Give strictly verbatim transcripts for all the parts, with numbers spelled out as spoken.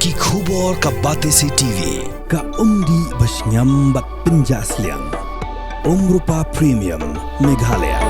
Ki khubor ka Batesi T V, ka umdih ba shngiam bad pynjah sliang. Umrupa Premium, Meghalaya.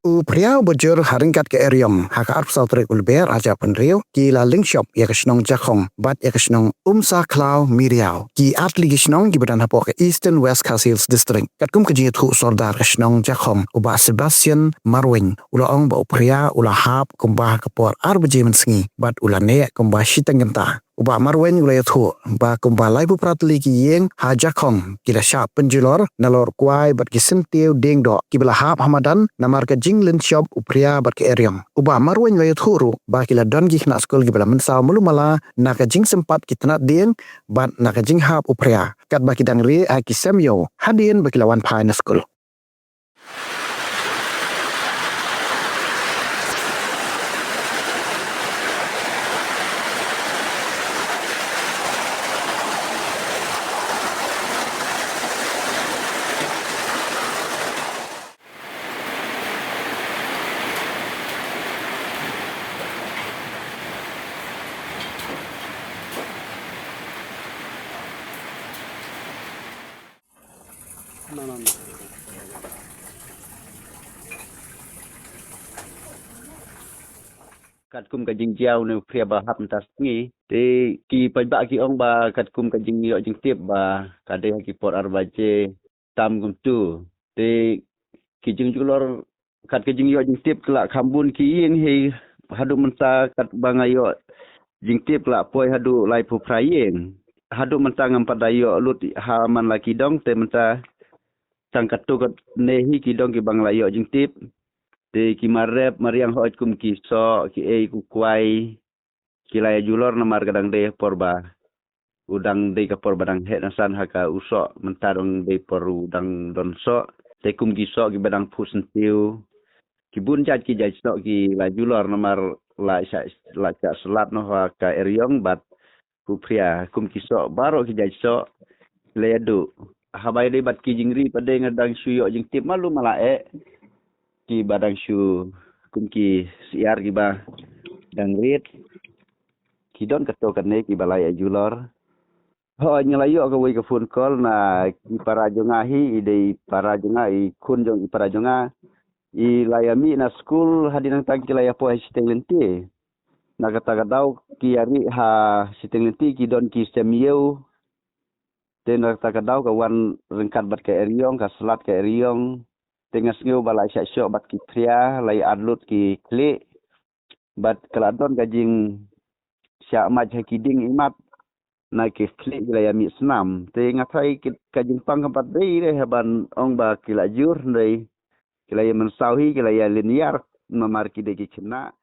U Phria u ba jur ha ryngkat ka Eriong ha ka arphew saw tarik u Lber ar hajar arphew hynriew, ki la lyngshop ïa ka shnong Jakhong bad ïa ka shnong Umsakhlaw Miriaw. Ki ar tylli ki shnong kiba don hapoh ka Eastern West Khasi Hills District. Katkum ka jingïathuh u Sordar ka shnong Jakhong, u Bah Sebastian Marwein, u la ong ba u Phria u la hap kumba ha ka por ar baje mynsngi bad u la neh kumba shiteng kynta. U Bah Marwein u la ïathuh ba kumba laiphew phra tylli ki ïing ha Jakhong ki la shah pynjulor nalor kwai bad ki syntiew dieng doh kiba la hap ha madan namar ka jinglyngshop u Phria bad ka Eriong. U Bah Marwein u la ïathuh ruh ba ki la don ki khynnah skul kiba la mynsaw malu mala na ka jingsympat ki tnat dieng bad na ka jinghap u Phria, katba ki dang rieh ha ki sem ïew hadien ba ki la wan phai na skul. Katkum ka jingjaw ne u Phria ba hap mynta sngi, te ki paidbah ki ong ba katkum ka jingïoh jingtip ba ka dei ha ki por ar baje tam kumtu, te ki jingjulor kat ka jingïoh jingtip ka la kham bun ki ïing hi. Haduh mynta katba nga ïoh jingtip ka la poi haduh laiphew phra ïing. Haduh mynta ngam pat da ïoh lut ha man la ki dong, te mynta tang katto katne hi ki dong kiba nga la ïoh jingtip. Te ki marep mariang hooid kum ki soh, ki ei, ki kwai, ki la ïa julor namar ka dang dei por ba u dang dei ka por ba dang heh nasan ha ka u soh, mynta dang dei por u dang don soh. Te kum ki soh kiba dang phuh syntiew, ki bun jait ki jait soh ki la julor namar la shah, la shah slad noh ha ka Eriong bad u Phria. Kum ki soh baroh ki jait soh ki la ïa duh. Haba ïadei bad ki jingri pat de nga dang shu ïoh jingtip malu mala eh, kiba dang shu, kum ki syiar kiba dang rit, ki don katto katne kiba la ïa julor. Hooid, nga la ïoh kawei ka phone call na ki para jong nga hi, i dei para jong nga, i khun jong i para jong nga. I la ïa mih na skul hadien nangta ki la ïa poi ha shiteng lynti. Na kata ka daw ki ïa rieh ha shiteng lynti, ki don ki sem ïew. Te na kata ka daw ka wan ryngkat bad ka Eriong, ka slad ka Eriong. Te nga sngew ba la shah shoh bad ki Phria, la ïa ad lut ki khlieh. Bad ka la don ka jingshah mait ha ki dieng imat na ki khlieh ki la ïa mih snam. Te nga tharai ki, ka jingpang kam pat dei re ha ban ong ba ki la jur, hynrei ki la ïa mynsaw hi, ki la ïa lynñiar namar ki dei ki khynnah.